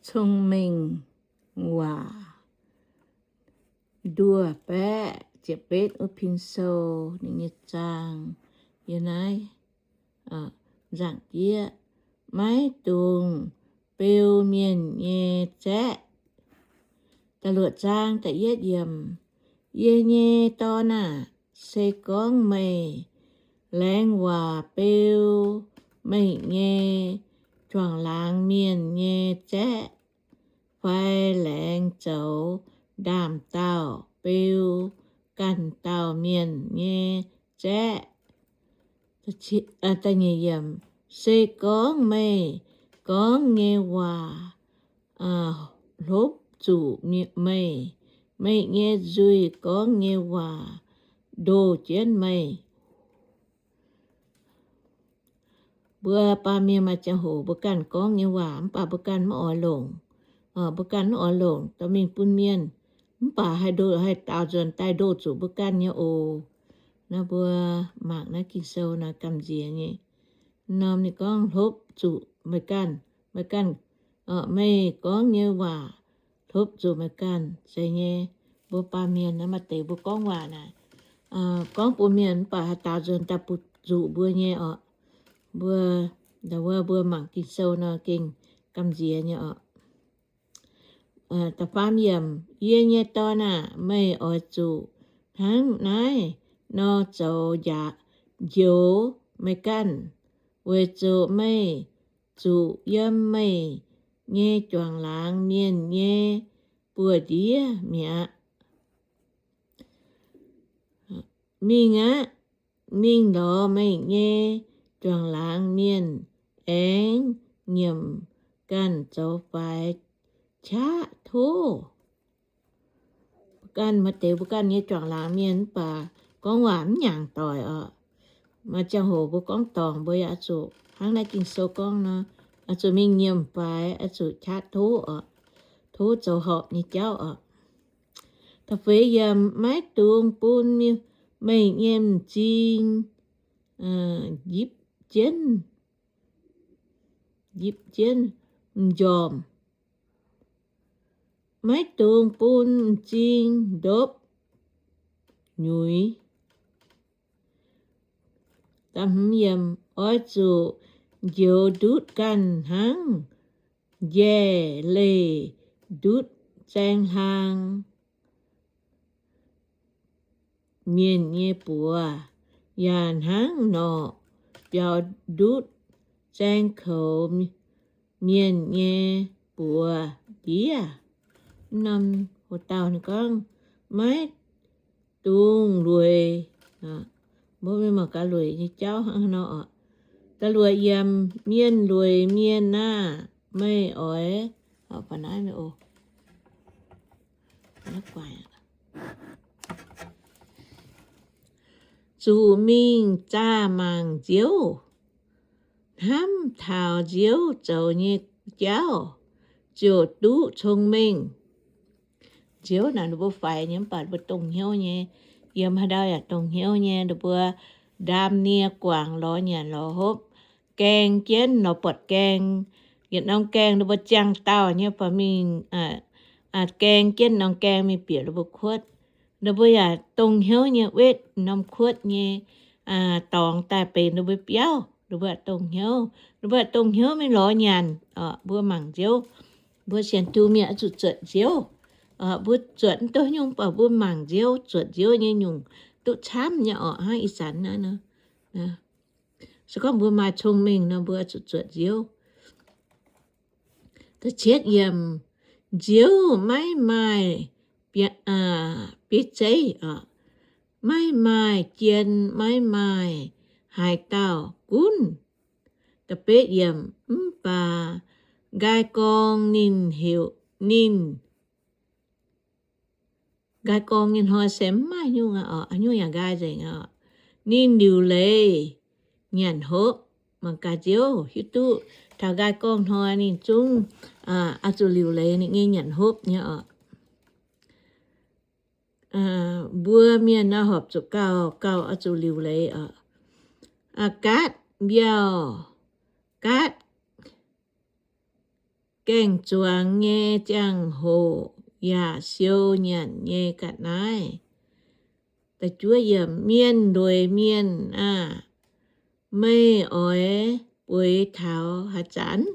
Cong-Mengh Waac nduov baeqv ziepc betv wuov pin sou ninh nyei zaang yiem naaiv nzaangc jieqv, maiv dungx beu mienh nyei zaeqv. Da'luoqc zaang da'yietv yiemc. Yie nyei dorn aah! Se gorngv meih laengz waac beu meih nyei juangc laangz mienh nyei zaeqv, fai laengz zoux ndaamv-daauh beu ganh dauh mienh nyei zaeqv, se gorngv meih gorngv nyei waac hlopv zuqc meih, meih nyei nzuih gorngv nyei waac ndoh jienv meih. Mbuo baamh mienh maaih ziangh hoc mbuo ganh gorngv nyei waac mv baac mbuo ganh maiv oix longc. Mbuo ganh mv oix longc dorh mingh bun mienh, mv baac haih ndoh, haih daaux nzuonx daaih ndoh zuqc mbuo ganh nyei oc. Naaiv mbuo mangc naaiv Ging-Sou naaiv gamh nziex nyei. Norm ninh gorngv hlopv zuqc meih ganh, meih ganh, meih gorngv nyei waac hlopv zuqc meih ganh. Zeiz nyei, mbuo baamh mienh naaiv maaih deix mbuo gorngv waac naaic, gorngv bun mienh mv baac haih daaux nzuonx daaih butv zuqc mbuo nyei oc. Mbuo, mbuo mangc Ging-Sou nor gengh gamh nziex nyei oc. Da'faam yiemc. Yie nyei dorn aah! Meih oix zuqc hnangv naaiv nor zoux njoux meih ganh, weic zuqc meih zuqc yiem meih nyei juangc laangz mienh nyei buoz-ndiev mi'aqv. Mingh aqv. Mingh lorz meih nyei juangc laangz mienh aengx nyiemc ganh zoux faix qaqv tov. Mbuo ganh maaih deix mbuo ganh nyei juangc laangz mienh mv baac gorngv waac mv nyaangc doic oc. Maaih ziangh hoc mbuo gorngv dorngc mbuo yaac oix zuqc hnangv naaiv Ging-Sou gorngv nor, oix zuqc mingh nyiemc faix, oix zuqc qaqv tov oc. Tov zoux horpc nyei jauv oc. Da'feix yiemc. Maiv dungx bun meih nyei m'zing njipv jienv, njipv jienv m'njormh. Maiv dungx bun m'zing ndopv nyuiz. Oix zuqc njoux ndutv ganh hnangv njaih leih ndutv zaeng hlaang mienh nyei buoz, yaac hnangv norqc biaux ndutv zaeng koux mienh nyei buoz-ndiev. Norm hoc dauh ninh gorngv, maiv dungx lueic. Mbuo mienh mangc gaax lueic nyei jauv hnangv haaix nor oc. Da'luoqc yiemc. Mienh lueic mienh aah! Meih oix zuqc mingh zaah mangc nziouv, hnamv taux nziouv zoux nyei jauv, ziouc duqv cong-mengh. Nziouv naaic ninh mbuo faix nyei mv baac ninh mbuo dongh hnyouv nyei. Yiem haaix ndau yaac dongh hnyouv nyei. Ninh mbuo ndaam nie guangc lorz nyanc lorz hopv, gaeng jienv lorz buatc gaeng. Yietc norm gaeng ninh mbuo ziangh dauh nyei fai mingh gaeng jienv norm gaeng mingh bieqc ninh mbuo kuotv. Ninh mbuo yaac dongh hnyouv nyei wetv norm kuotv nyei dorngx daaih benx ninh mbuo biauv. Ninh mbuo dongh hnyouv, ninh mbuo dongh hnyouv mingh lorz nyanc. Mbuo mangc nziouv, mbuo sienx Tin-Hungh mienh oix zuqc zuotc nziouv. Mbuo zuotc mv duqv nyungc, mv baac mbuo mangc nziouv, zuotc nziouv nyei nyungc duqv camv nyei orqc. Hnangv ih zanc naaiv nor, se gorngv mbuo maaih cong-mengh nor, mbuo oix zuqc zuotc nziouv. Da'cietv yiemc. Nziouv maiv maaih biei zeiv, maiv maaih jien, maiv maaih haaix dauh gunv. Da'betv yiemc. Mv baac nqaai gorng ninh heuc ninh, nqaai gorng nyei hnoi se mv maaih nyungc aqv, haaix nyungc yaac nqaai nzengc aqv. Ninh liuc leiz nyanc hopv. Mangc gaax nziouv hiuv duqv taux nqaai gorng hnoi ninh zungv oix zuqc liuc leiz ninh nyei nyanc hopv nyei oc. Mbuo mienh nor horpc zuqc gauh, gauh oix zuqc liuc leiz oc. Gaatv mbiauh, gaatv gaeng-zuangx nyei ziangh hoc yaac siou nyanc nyei ga'naaiv. Mienh lueic mienh aah! Meih oix bueix taux haaix zanc?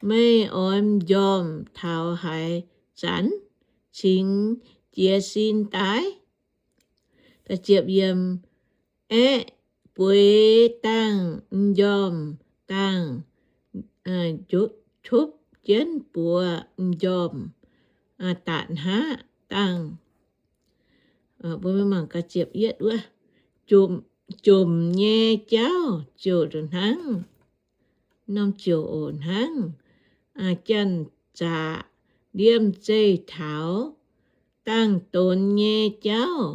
Meih oix m'njormh taux haaix zanc cingx jiez sin daaih? Aeqv, bueix dangh m'njormh dangh, copv jienv buoz m'njormh, daatc hngaqv dangh. Jomc nyei jauv ziouc hnangv, norm ziouc oc hnangv janx-zaqc liemh zeih taux dangh donx nyei jauv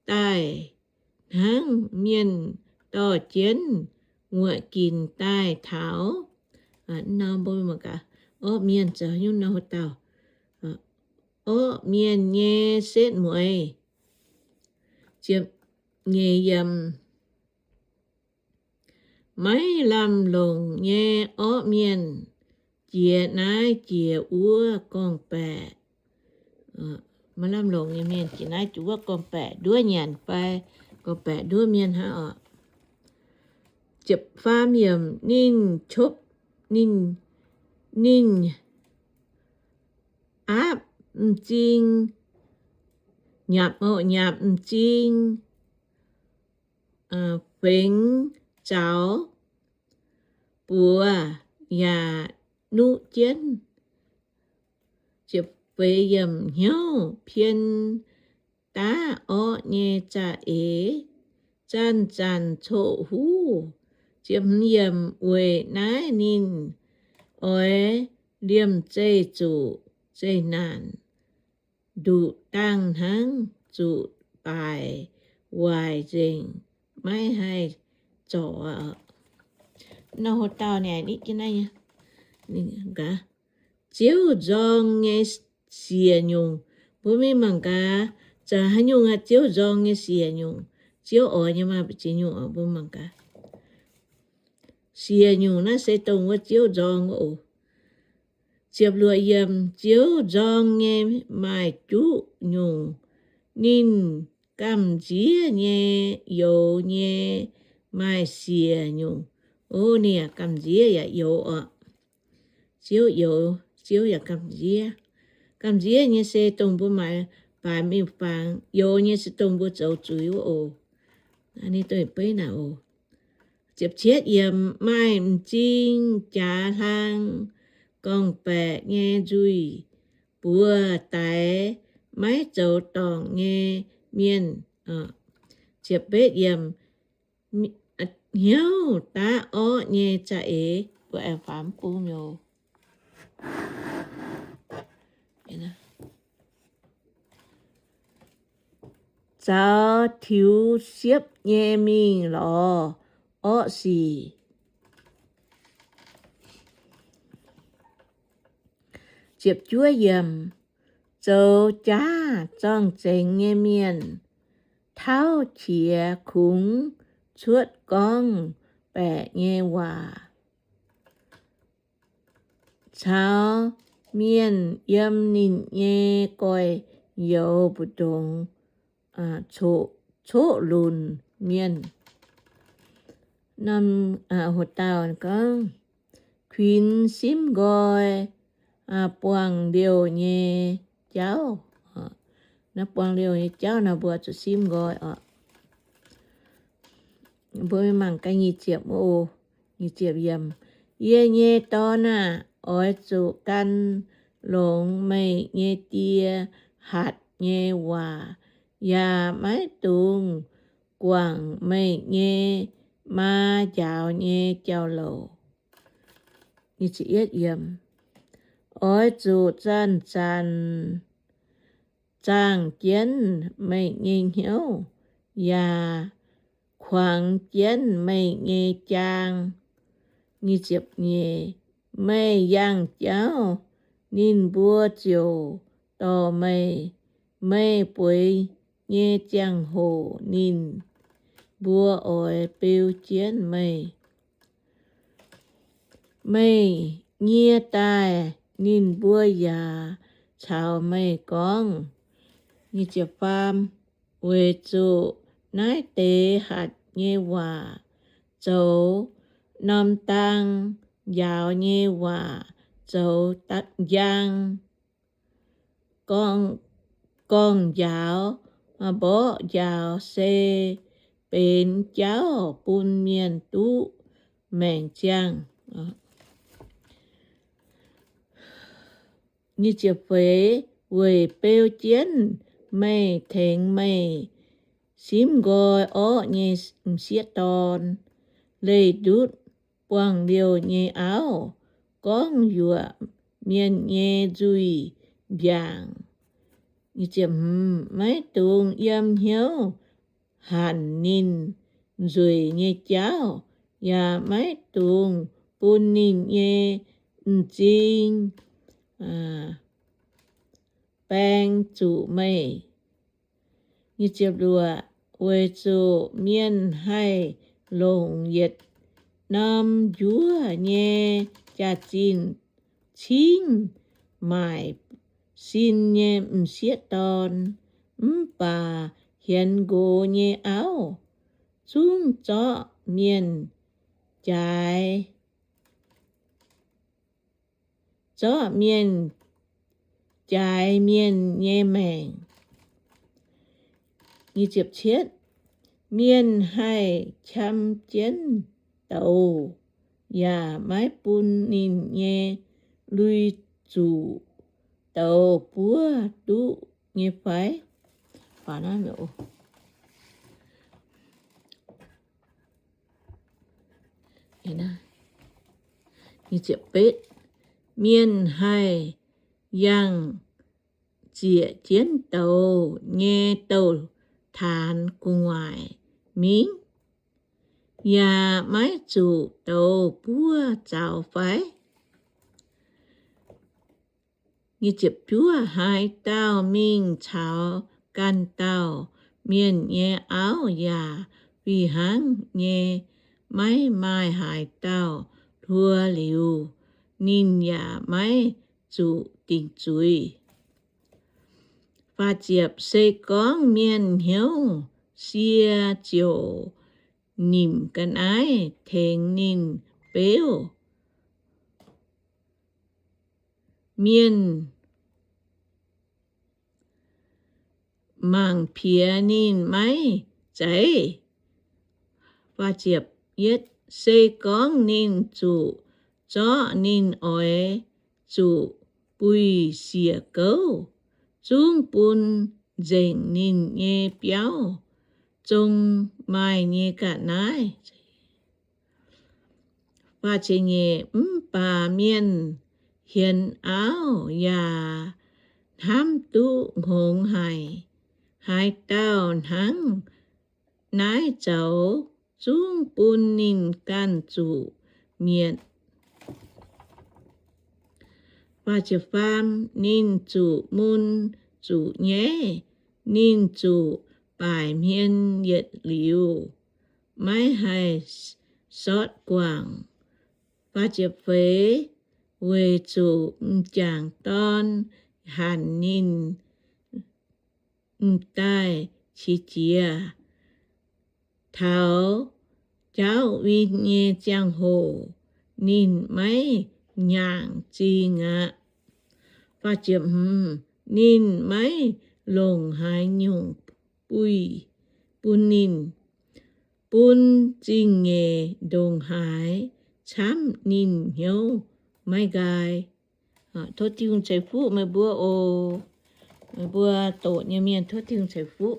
daaih, hnangv mienh dorh jienv wuoqc ginc daaih taux. Orqv mienh zoux nyungc nor dauh, orqv mienh nyei setv mueiz. Maiv lamh longc nyei orqv mienh jiex naaiv jiex wuov gorngv-baeqc. Maiv lamh longc nyei mienh jiex naaiv jiex wuov gorngv-baeqc nduov nyanc fai gorngv-baeqc nduov mienh hnangv oc. Faam yiemc, ninh copv, ninh, ninh aapv m'zing, nyapc, nyapc m'zing, fengx zaux buoz yaac nuqv jienv. Hnyouv pien daav orqv nyei za'eix, zanc-zanc coqv huv. Weic naaiv ninh oix liemh zeih zuqc zeqc naanc, nduqc dangh hnangv zuqc baaic waaic nzengc, maiv haih zorc. Nor haaix dauh naaic, Ziouv nzorng nyei siec nyungc. Mbuo mingh mangc gaax, zanc haaix nyungc aqv, Ziouv nzorng nyei siec nyungc. Ziouv oix nyei maaih ziex nyungc oc, mbuo mangc gaax. Siec nyungc naaiv se dongh wuov Ziouv nzorng wuov oc. Ziepc luoqc yiem, Ziouv nzorng nyei maaih juqv nyungc. Ninh gamh nziev nyei youz nyei maaih siec nyungc. O, ninh yaac gamh nziev yaac youz oc. Ziouv youz, Ziouv yaac gamh nziev. Gamh nziev nyei se dongh mbuo maaiz baaix miuc-fangx, youz nyei se dongh mbuo zoux zuiz wuov oc. Ninh dongh beiv naaic oc. Ziepc cietv yiem, maaih m'zing jaax hlang gorngv-baeqc nyei nzuih buoz daix maiv zoux dorngc nyei mienh. Ziepc betv yiem, hnyouv daav orqv nyei za'eix, mbuo aengx faaux mv bung oc. Zaux tiux siepv nyei mingh lorz orqv sic. Ziepc juov yiem, zoux jaav zorng-zengx nyei mienh tauv qiex kungx cuotv gorngv-baeqc nyei waac caux mienh yiem ninh nyei gorx-youz mbu'ndongx coqv lunc mienh. Norm, haaix dauh gorngv kuinx simv nqoi buangh liouh nyei jauv. Naaiv buangh liouh nyei jauv naaiv mbuo zuqc simv nqoi oc. Mbuo mingh mangc gaax nyic ziepc oc. Nyic ziepc yiem, yie nyei dorn aah, oix zuqc gan longx meih nyei die hatc nyei waac, yaac maiv dungx guangc meih nyei maa njaaux nyei jauv-louc. Oix zuqc zanc-zanc zaangh jienv meih nyei hnyouv, yaac kuangx jienv meih nyei jaang. Meih yangh jauv, ninh mbuo ziouc dorh meih. Meih bueix nyei ziangh hoc ninh mbuo oix beu jienv meih. meih nyie daaih, ninh mbuo yaac caux meih gorngv. Weic zuqc naaiv deix hatc nyei waac zoux norm dang, njaaux nyei waac zoux njang. Gorngv njaaux, mborqv njaaux se benx jauv bun mienh duqv maengc ziangh. Weic beu jienv meih, tengx meih simv nqoi orqv nyei m'sieqv dorn, leih ndutv buangh liouh nyei auv, gorngv yuoqc mienh nyei nzuih mbiaangc. Maiv dungx yiem hnyouv hanc ninh nzueic nyei jauv, yaac maiv dungx bun ninh nyei m'zing baeng zuqc meih. Weic zuqc mienh haih longc yietc norm njuov nyei jaax-zinh cingv maaic sin nyei m'sieqv dorn, mv baac hienx nqox nyei auv zungv zorqv mienh jaaix, zorqv mienh jaaix mienh nyei maengc. Mienh haih qam jienv douz, yaac maiv bun ninh nyei lui zuqc douz buov duqv nyei fai? Mienh haih yangh zieqc jienv douz nyei douz-taanx gu'nguaaic mingh, yaac maiv zuqc douz buov zaux fai? Haaix dauh mingh caux ganh dauh mienh nyei auv yaac fih hnangv nyei, maiv maaih haaix dauh hluo liuz, ninh yaac maiv zuqc dingc zuiz. Se gorngv mienh hnyouv sie ziouc nimc ga'naaiv tengx ninh beuv. Mienh mangc piex ninh maiv zeiz. Se gorngv ninh zuqc zorqv, ninh oix zuqc buih siec gouv, zungv bun nzengc ninh nyei biauv zong maaih nyei ga'naaiv. Mv baac mienh hienx auv yaac hnamv duqv hngongx haic. Haaix dauh hnangv naaiv zoux zungv bun ninh ganh zuqc mietc. Ninh zuqc mun zuqc nyaiv, ninh zuqc baaic hmien yietc liuz, maiv haih sortv guangc. Weic zuqc m'jangc dorn hanc ninh m'daaih qiex jiez. Taux jauv win nyei ziangh hoc ninh maiv nyaangc zingh aqv. Ninh maiv longc haaix nyungc buih bun ninh, bun zingh nyeic ndongc haaix camv ninh hnyouv maiv nqaai. Tov Tin-Hungh ceix fuqv meih mbuo oc. Meih mbuo doqc nyei mienh tov Tin-Hungh ceix fuqv.